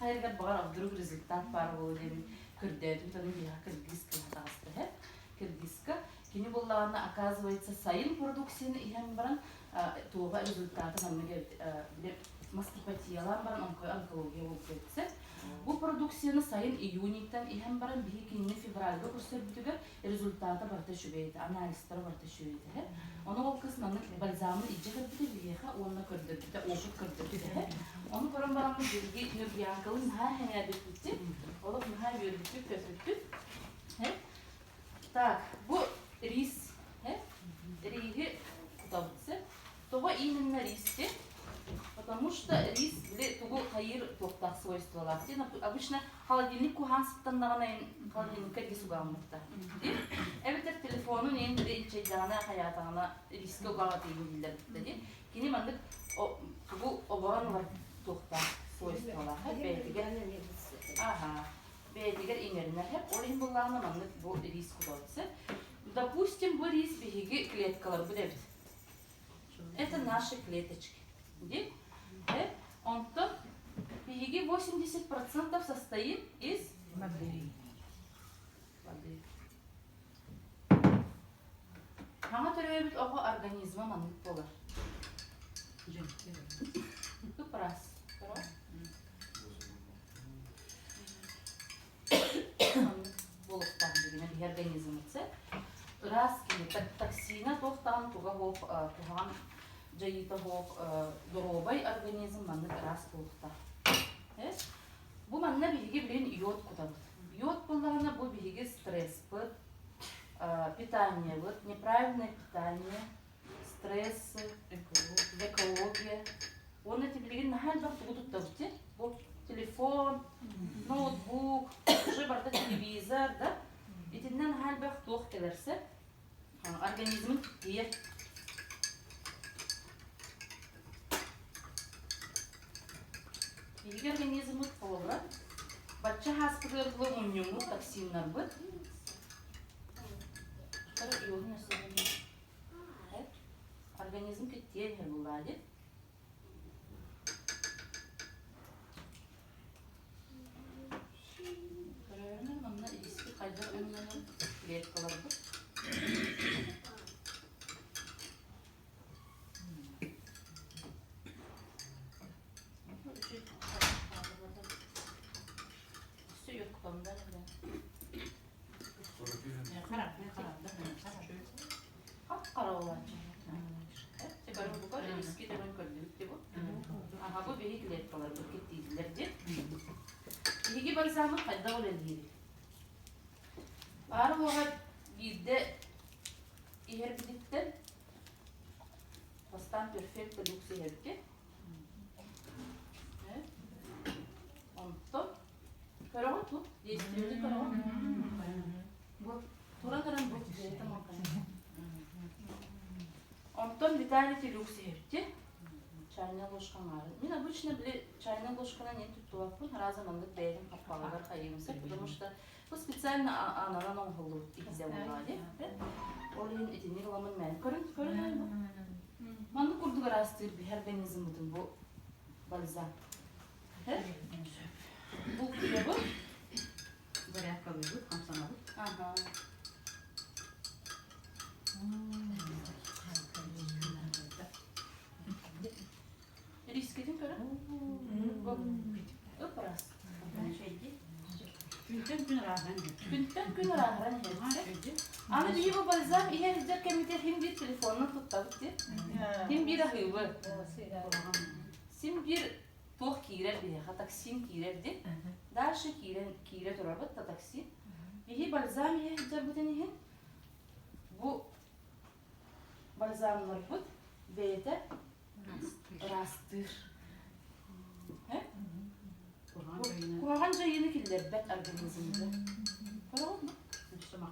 хайыргар баҕар вдруг результат баар буолуо диэн көрдөөтүм тону миэхэ кыргыз кыыһа таҕыста һэ кыргызка кини буоллаҕына оказывается сайын продукцияны иһэн баран туоҕа результата маннык эбит мастопатиялаан баран онкология буолбут эбит Бу продукцияны сайын июньтан иһэн баран биһи кинини февральга көрсөрбүтүгэр результата барыта үчүгэй этэ, анализтара барыта үчүгэй этэ. Ону ол кыз маннык бальзамын илдьэ кэлбитэ биһиэхэ уонна көрдөрбүтэ, опыт көрдөрбүтэ. Ону көрөн бараммыт биһиги Нюрбианкалын наһаа сэҥээрбиппит, олох наһаа үөрбүппүт, көппүппүт. Так, бу рис, риһи кутабыт. Тоҕо именно ристи? Потому что рис били тугу хайыыр туохтаах свойстволаах. Дин обычно холодильник куһаан сыттаннаҕына холодильникка рис угааммытта. Дин эбэтэр телефонун эн били инчэйдэҕинэ хайаатаҕына рискэ угаҕа тиийин биллэрбиттэ дин. Кини маннык тугу оборон ылар туохтаах свойстволаах бэйэтигэр аха бэйэтигэр иҥэринэр ол иһин буллаҕына маннык бу рис кутабыт. Допустим, бу рис биһиги клеткаларбыт эбит. Это наши клеточки. Где? Онтон биһиги 80% состоит из воды. Воды. Хаҥа төрөөбүт оҕо организма маннык буолар. Ыпырас. Буолуохтаах дигинэ биһи организмыт ыраас кини токсина туох даҕаны туга суох куһаҕан дьайыыта суох доруобай организм маннык ыраас буолуохтаах. Бу манна биһиги билин йод кутабыт. Йод буоллаҕына бу биһиги стресспыт, питаниебыт, неправильное питание, стресс, экология. Уонна ити билигин наһаа элбэх тугу туттабыт дии. Бу телефон, ноутбук, уже барыта телевизор, да? Итиннэ наһаа элбэх туох кэлэрсэ организмын тиийэр. Биһиги организммыт холобура бачча хааспытыгар дылы мунньуммут токсиннарбыт Организм киттиэн иһэр буллаа дии. Көрөөрү манна ириски хайдах өҥнөнөр клеткаларбыт. Өссө йоткутамда Хап-хара буолааччы. Бу риски төбөн көрдүбүт дии бу. Аха бу биһи клеткаларбыт киттииллэр дии. Биһиги бальзамы хайдах үлэлиирий? Баара уоҕа биирдэ иһэрбититтэн бастаан перфект люкс иһэбит Онтон көрөҕүн тут действиети көрөҕүн бу туран эрэн бу Онтон Виталий люкс иһэбити чайная ложка аҥаарын. Мин обычно били чайная ложканан не туттубаппын, раза маннык бэйэтин хаппаҕыгар хайыымсак, потому что бу специально ананан оҥоһуллубут иһитэ буоллаҕа дии. Ол иһин итинник ыламын мээн көрүн көрүн бу. Маннык курдук араастыыр биһи организммытын бу бальзам. Булкуйабыт. Зарядкалыыбыт, хамсанабыт. Ага. Рискетин көрө. Ыпырас. Күнтэн күн ырааһыран Күнтэн күн ырааһыран иһэр. Аны биһи бу бальзам иһэр илдьэр кэммитигэр хим биир телефонун туттабыт дии. Хим биир аһыыбы. Син биир туох киирэр биһиэхэ токсин киирэр дии. Дальше киирэн киирэ турабыт да токсин. Биһи бальзам иһэ сылдьарбытын иһин бу бальзамнарбыт бэйэтэ ыраастыыр. Куһаҕан дьайыыны киллэрбэт организмҥа. Көрөҕүт ма?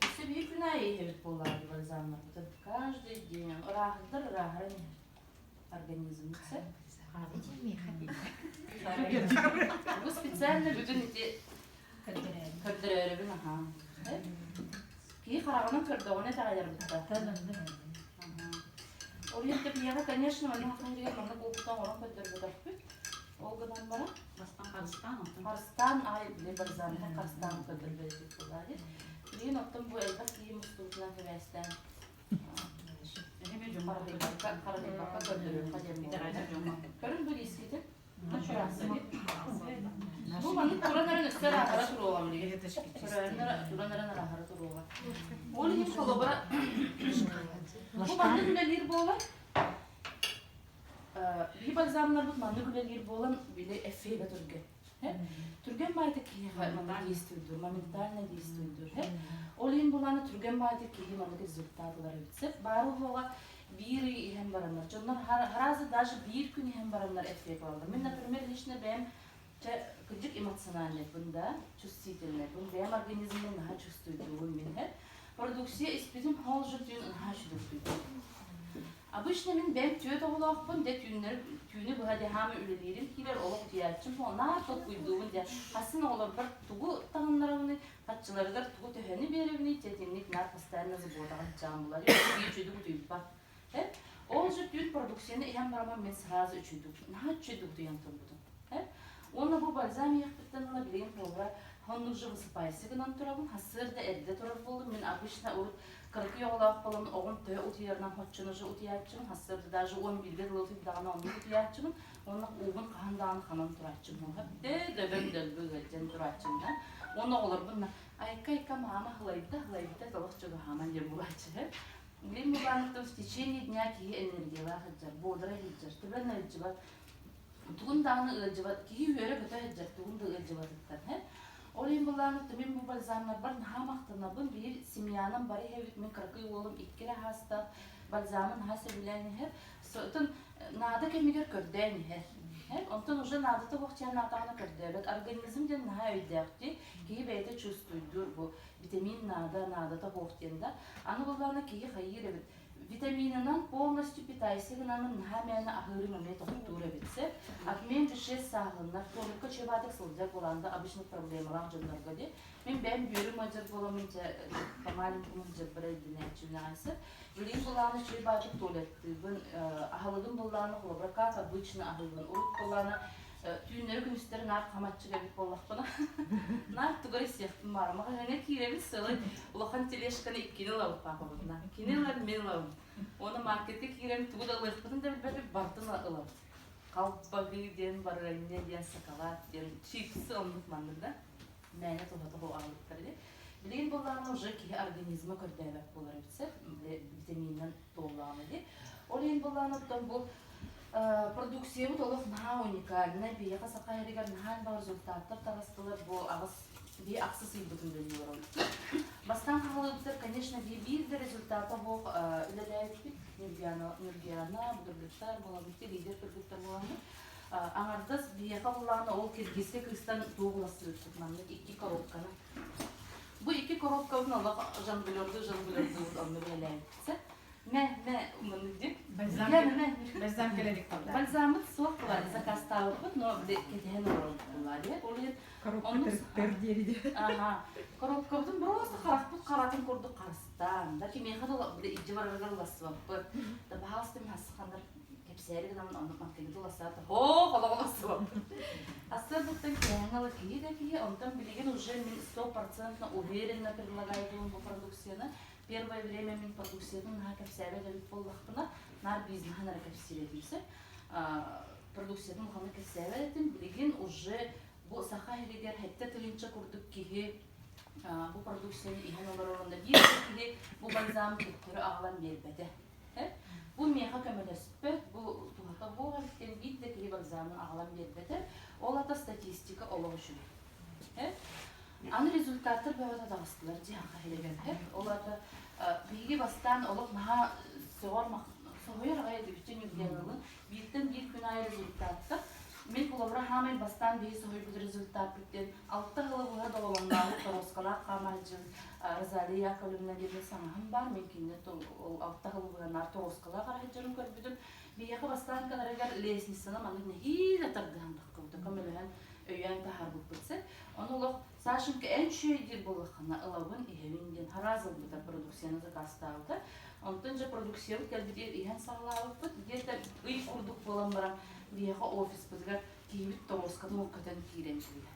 Өссө биир күн аайы иһэбит буоллаҕа бальзамнарбытын. Каждый день ырааһырдар ырааһыран иһэр организм сөп. Бу специально бүтүн ити көрдөрөөрүбүн аһаан. Киһи хараҕынан көрдөҕүнэ итэҕэйэр бытта. Ол иһин биһиэхэ, конечно, манна хаһыырыгар маннык опыта оҥорон көрдөрбөтөхпүт. Ол гынан баран Бастан харыстаан, онтон харыстаан аай били бальзамтан харыстаан көрдөрбөтүк буолаа дии. Билигин оттон бу элбэх киһи мустубутунан сибээстээн эһэме дьоҥҥо харыһыйбакка харыһыйбакка көрдөрүөххэ диэн буолла. Итэҕэйэр дьоҥҥо. Көрүн бу диискитин. Бу маннык туран эрэн өссө ыраахара туруоҕа билигин. Туран эрэн ыраахара туруоҕа. Ол иһин холобура бу маннык үлэлиир буолан биһи бальзамнарбыт маннык үлэлиир буолан били эффегэ түргэн. Түргэн баайта киһиэхэ маннык действуйдуур, моментально действуйдуур. Ол иһин булааны түргэн баайта киһи маннык результат ылар эбит. Сөп баар уһуоҕа биир ый иһэн бараннар, дьоннор харазы даже биир күн иһэн бараннар эффект ылаллар. Мин, например, лично бэйэм чэ, кырдьык эмоциональныйбын да, чувствительныйбын, бэйэм организммын наһаа чувствуйдуубун мин иһэр. Продукция испитим ол же түүн наһаа үчүгэй Обычно мин бэйэм түөрт оҕолоохпун, дьэ түүннэри түүнү быһа дьэ хаама үлэлиирим киирэр, олох утуйааччым наар толкуйдуубун дьэ хасын оҕолорбор тугу таҥыннарабыный, харчыларыгар тугу төһөнү биэрэбиний, дьэ итинник наар постоянно заботаҕа сылдьаҕым булар, үчүгэй утуйбат. Э? Ол же түүн продукцияны иһэн бараммын мин сразу үчүйдүк, наһаа үчүйдүк утуйан турбутум. Э? Уонна бу бальзам иһиэхпиттэн ыла билигин холобура оннук же высыпайся гынан турабын, сарсыарда эрдэ турар буоллум, мин обычно урут Кыракый оҕолоох буолан оҕом төһө утуйарынан хоччону же утуйааччыбын, сарсыарда даже 11-гэ дылы утуйдаҕына оннук утуйааччыбын уонна уубун хаһан даҕаны ханан турааччым Дэ дөбөҥ дөлбү ыалдьан турааччым да. Уонна оҕолорбун айка-айка маама хылайда хылайда толох чугаһааман диэн буолааччы. Билим Ивановтан в течение дня киһи энергиялаах сылдьар, бодрай сылдьар, төбөн ыалдьыбат, тугун даҕаны ыалдьыбат, киһи үөрэ-көтө сылдьар, тугун да ыалдьыбатыттан. Ол иһин былааны мин бу бальзамнарбар наһаа махтанабын. Биир семьянан бары иһэбит, мин кыракый уолум икки эрэ хаастаах бальзамы наһаа сөбүлээн иһэр. Оттон наада кэмигэр көрдөөн иһэр. Онтон уже наадата суох наатаҕына көрдөөбөт. Организм диэн наһаа өйдөөх дии. Киһи бэйэтэ чувствуйдуур бу витамин наада, наадата суох диэн да. Аны былаана киһи хайыыр эбит. Витаминынан полностью питайся гынамын наһаа мээнэ аһыырым эмиэ тохтуур эбит сөп. Обмен веществ сааһыланар, туалетка чебатык сылдьар буолан да обычно проблемалаах дьоннорго дии. Мин бэйэм бүөрүм ыалдьар буоламмын дьэ по маленькому сылдьарбар өйдөнөөччүнэҕэсэ. Билигин былааны чебатык туалеттыыбын, аһылыгым былааны холобура как обычно аһыыбын. Урут былаана түүннэри күнүстэри наар хамаччык эбит буоллахпына наар тугу эрэ сиэхпин баара маҕаһыыҥҥа киирэбит сылай улахан тележканы иккини ылабыт паапабытына кини ылар мин ылабын уонна маркетка киирэн тугу да ылыахпытын да билбэппит барытын ылабыт халбагы диэн барыанньа диэн сакалаат диэн чипсы оннук маннык да мээнэ туһата аҕалбыттар ди билигин буоллаҕына уже киһи организма көрдөөбөт буолар эбит сөп витаминынан туоллаҕына ди ол иһин буоллаҕына оттон бу Продукциябыт олох наһаа уникальнай, биһиэхэ саха иһигэр наһаа элбэх результаттар таҕыстылар, бу аҕыс биһи ахсыс ыйбытын үлэлии олоробут. Бастаан хаалыыбытыгар, конечно, биһи биир да результата суох үлэлээбиппит. Нюргиана, Нюргиана, кыргыттар буолабыт, лидер кыргыттар буоламмыт. Аҥардас биһиэхэ буллаҕына ол киргизскэ кыыстан туох уластыыбыт маннык икки коробканы. Бу икки коробкабытын олох жонглердуу жонглердуубут оннук үлэлээбиппит. Мэ, мэ, мындик. Бальзам, бальзам кэлэлик турда. Бальзамыт суох буолар, заказтаабыппыт, но кэтэһэн олоробут буоллаа диye. Ол иһин Коробка төр диэри диye. Ага. Коробкабытын просто харахпыт харатын курдук харыстаан, да кимиэхэ да илдьи барарыгар улассыбаппыт. Да баһаалыста мин хассаханнар кэпсээри гынамын оннук мантыгыты улассаата хоо холоҕун улассыбаппыт. Ассыарбыттан киэһэҥ ала киһи да киһи, онтон билигин уже мин стопроцентно уверенно предлагаю бу продукцияны. Первое время мин продукциятын наһаа кэпсээбэт эбит буоллахпына, наар бизнеһын эрэ кэпсиир этим сөп. Продукциятын улаханнык кэпсээбэт этим. Билигин уже бу саха иһигэр сэттэ тыһыынча курдук киһи бу продукцияны иһэн олорор уонна биир да киһи бу бальзам төттөрү аҕалан биэрбэтэ. Бу миэхэ көмөлөспөт, бу туһата буох эбит биир да киһи бальзамын аҕалан биэрбэтэ. Ол ата статистика олох үчүгэй. Аны результаттар бөҕөтө таҕыстылар дьиэхэ иһигэр. Ол аата биһиги бастаан олох наһаа сөҕөр соһуйар аҕай этибит Ньургианылын. Бииртэн биир күн аайы результаттар. Мин холобура хаамай бастаан биһи соһуйбут результаппыт диэн алта сылы быһа доҕолоҥнообут торуоскалаах хаамааччы Розалия Яковлевна диэн саҥаһым баар. Мин кинини ол алта сылы быһа наар торуоскалаах арахыдьарын көрбүтүм. Биһиэхэ бастаан кэлэригэр лестницаны маннык нэһиилэ тардыһан таххыбыта көмөлөһөн. Өйөөн таһаарбыппыт сөп. Ону олох Сашенька эн үчүгэй диир буоллаххына ылабын, иһэбин диэн сразу ылбыта, продукцияны заказтаабыта. Онтон дьэ продукциябыт кэлбитигэр иһэн саҕалаабыппыт. Где-то ый курдук буолан баран биһиэхэ офиспытыгар киһибит торуоскатын ол көтөн киирэн кэллэ.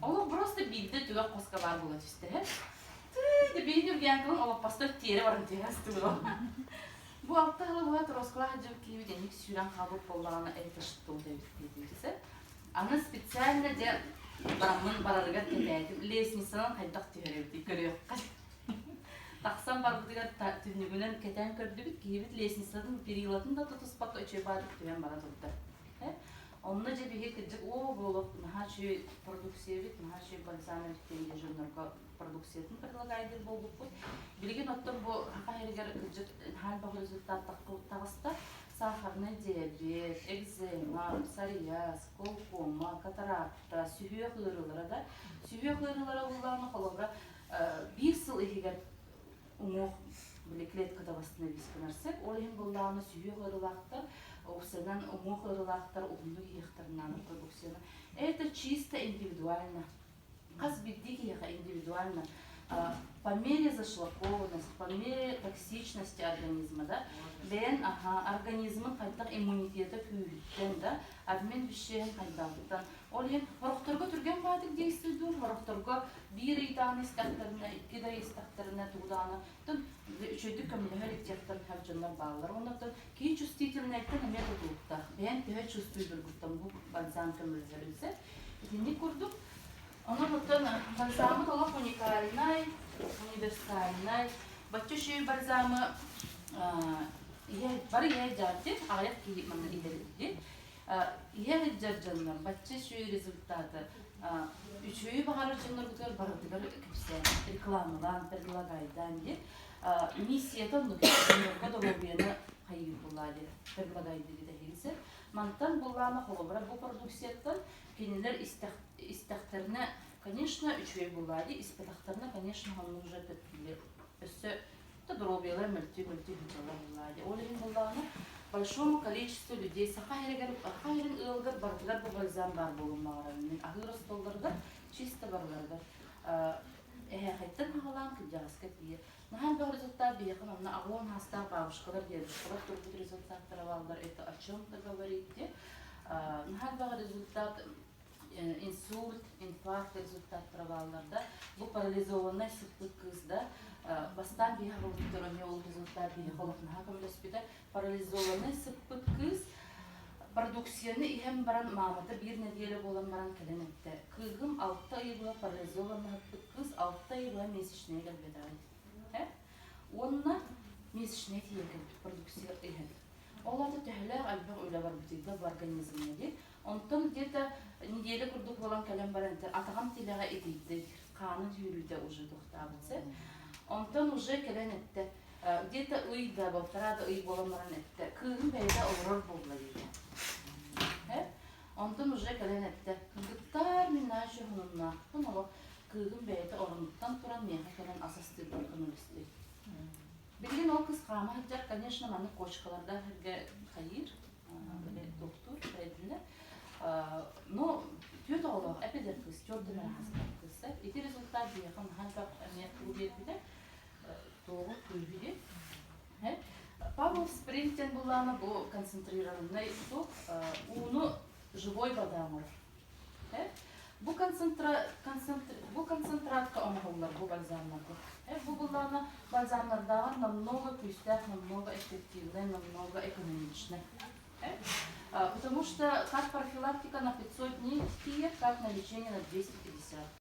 Олох просто биирдэ түгэх хоско баар буола түстэ. Тыы, да биһиги Үргээнкэлин олоппостор тиэрэ баран түһэ астыбыт. Бу 6 сылы быһа торуоскалаах сылдьыбыт киһибит инник сүүрэн хаалбыт буоллаҕына это что эбит диэтибит. Аны специально дьэ бараммын барарыгар кэтээтим. Лестницанан хайдах түһэр эбитий көрүөххэ. Тахсан барбытыгар түннүгүнэн кэтээн көрдүбүт. Киһибит лестницатын перилатын да тутуспакка үчүгэй баатык түһэн бара турда. Онно дьэ биһи кырдьык оо буолуох наһаа үчүгэй продукция эбит, наһаа үчүгэй бальзам эбит диэн дьоннорго продукциятын предлагайдыр буолбуппут. Билигин оттон бу Саха сиригэр кырдьык наһаа элбэх результат таҕыста. Сахарный диабет, экзема, псориаз, глаукома, катаракта, сүһүөх ыарыылара да. Сүһүөх ыарыылара буллаҕына холобура биир сыл иһигэр уҥуох били клетката восстановить гынар сөп. Ол иһин буллаҕына сүһүөх ыарыылаахтар, уопсайынан уҥуох ыарыылаахтар уһуннук иһиэхтэрин продукцияны. Это чисто индивидуально. Хас биирдии киһиэхэ индивидуально по мере зашлакованности, по мере токсичности организма, да, бэйэн аха, организмын хайдах иммунитета күүһүттэн, да, обмен веществин хайдаҕыттан. Ол иһин сорохторго түргэн баатык действуйдуур, сорохторго биир ыйдааны истэхтэринэ, 2 да истэхтэринэ тугу даҕаны үчүгэйдик көмөлөһөр иттиэхтэрин сөп дьоннор бааллар. Оннуттан киһи чувствительнайтан эмиэ тутулуктаах. Бэйэн төһө чувствуйдургуттан бу бальзам көмөлөһөрүн сөп. Итинник курдук Онон оттон бальзаммыт олох уникальнай, универсальнай. Бачча үчүгэй бальзамы иһэ бары иһэ дьаатти, аҕыйах киһи манна иһэрди. Иһэ сылдьар дьоннор бачча үчүгэй результаты үчүгэйи баҕарар дьонноргутугар барытыгар кэпсээн, рекламалаан, предлагайдаан диэн. Миссията оннук дьоннорго доруобуйаны хайыыр буоллаа диэн предлагайдыгыт эһигиси. Мантан буллаана холобура бу продукцияттан кинилэр истэхтэринэ, конечно, үчүгэй буоллаа дии, испэтэхтэринэ, конечно, онно уже өссө да доруобуйалара мөлтүү-мөлтүү сылдьаллар буоллаа дии. Ол иһин буоллаҕына, большому количеству людей саха иһигэр, саха иһин ыалыгар барытыгар бу бальзам баар буолуон баҕарабын. Мин аһыыр остуолларыгар, чисто барыларыгар эһээхэйтэн хаҕалаан кырдьаҕаска тиийэ. Наһаа элбэх результат биһиэхэ манна 80 саастаах бабушкалар, дедушкалар турбут результаттара бааллар. Это о чем-то говорит. Наһаа элбэх результат инсульт, инфаркт результаттара бааллар да. Бу парализованнай сыппыт кыыс да бастаан биһиэхэ ылбыттар эмиэ ол результат биһиэхэ олох наһаа көмөлөспүтэ. Парализованнай сыппыт кыыс продукцияны иһэн баран маамата биир нэдиэлэ буолан баран кэлэн эттэ. Кыыһым 6 ый быһа парализованна сыппыт кыыс 6 ый быһа месячная кэлбэтэҕэ. Уонна месячная тиийэн кэлбит продукция иһэн. Ол аата төһөлөөх элбэх үлэ барбытый да бу организмҥа дии. Онтон где-то неделя курдук буолан кэлэн баран атаҕым тилэҕэ итийдэ, хаанын сүүрүүтэ уже тохтообут сөп. Онтон уже кэлэн эттэ, где-то ый да, 1,5 да ый буолан баран эттэ, кыыһым бэйэтэ олорор буолла диэтэ. Онтон уже кэлэн эттэ, кыргыттар мин наһаа үчүгэй олох кыыһым бэйэтэ оронуттан туран миэхэ кэлэн ас астыырбар көмөлөстө. Билигин ол кыз хаама сылдьар, конечно, маннык кочкалардаах сиргэ хайыыр, туохтуур, эдиннэ. Но түөрт оҕолоох эпэдэр кыыс, түөрт хаастаах кыыс. Ити результат биһиэхэ наһаа элбэх эмиэ тугу биэрбитэ, туоҕу күүһү диэн. Павлов спринг диэн буллаана бу концентрированный туох ууну живой вода оҥорор. Бу концентратка оҥоһуллар бу бальзамнарга. Бу буллаана бальзамнардааҕар намного күүстээх, намного эффективный, намного экономичный. Потому что как профилактика на 500 дней тиийэр, как на лечение на 250.